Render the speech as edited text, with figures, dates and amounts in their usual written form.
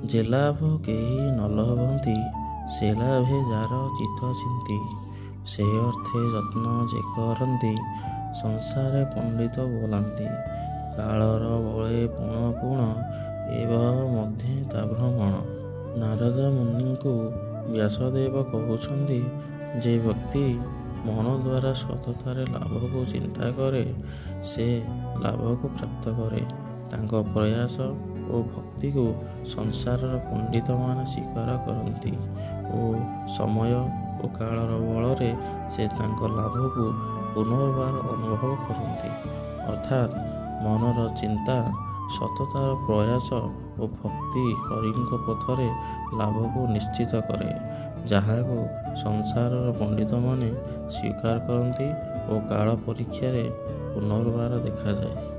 ଯେ ଲାଭ କେହି ନ ଲଭନ୍ତି, ସେ ଲାଭେ ଯାର ଚିତ୍ତ ଚିନ୍ତି। ସେ ଅର୍ଥେ ଯତ୍ନ ଯେ କରନ୍ତି, ସଂସାରେ ପଣ୍ଡିତ ବୋଲାନ୍ତି। କାଳର ବଳେ ପୁଣ ପୁଣ, ଏ ଭବ ମଧ୍ୟେ ତା ଭ୍ରମଣ। ନାରଦ ମୁନିଙ୍କୁ ବ୍ୟାସଦେବ କହୁଛନ୍ତି, ଯେ ବ୍ୟକ୍ତି ମନ ଦ୍ୱାରା ସତତାରେ ଲାଭକୁ ଚିନ୍ତା କରେ, ସେ ଲାଭକୁ ପ୍ରାପ୍ତ କରେ। ତାଙ୍କ ପ୍ରୟାସ ଓ ଭକ୍ତିକୁ ସଂସାରର ପଣ୍ଡିତମାନେ ସ୍ୱୀକାର କରନ୍ତି ଓ ସମୟ ଓ କାଳର ବଳରେ ସେ ତାଙ୍କ ଲାଭକୁ ପୁନର୍ବାର ଅନୁଭବ କରନ୍ତି। ଅର୍ଥାତ୍ ମନର ଚିନ୍ତା, ସତତାର ପ୍ରୟାସ ଓ ଭକ୍ତି ହରିଙ୍କ ପଥରେ ଲାଭକୁ ନିଶ୍ଚିତ କରେ, ଯାହାକୁ ସଂସାରର ପଣ୍ଡିତମାନେ ସ୍ୱୀକାର କରନ୍ତି ଓ କାଳ ପରୀକ୍ଷାରେ ପୁନର୍ବାର ଦେଖାଯାଏ।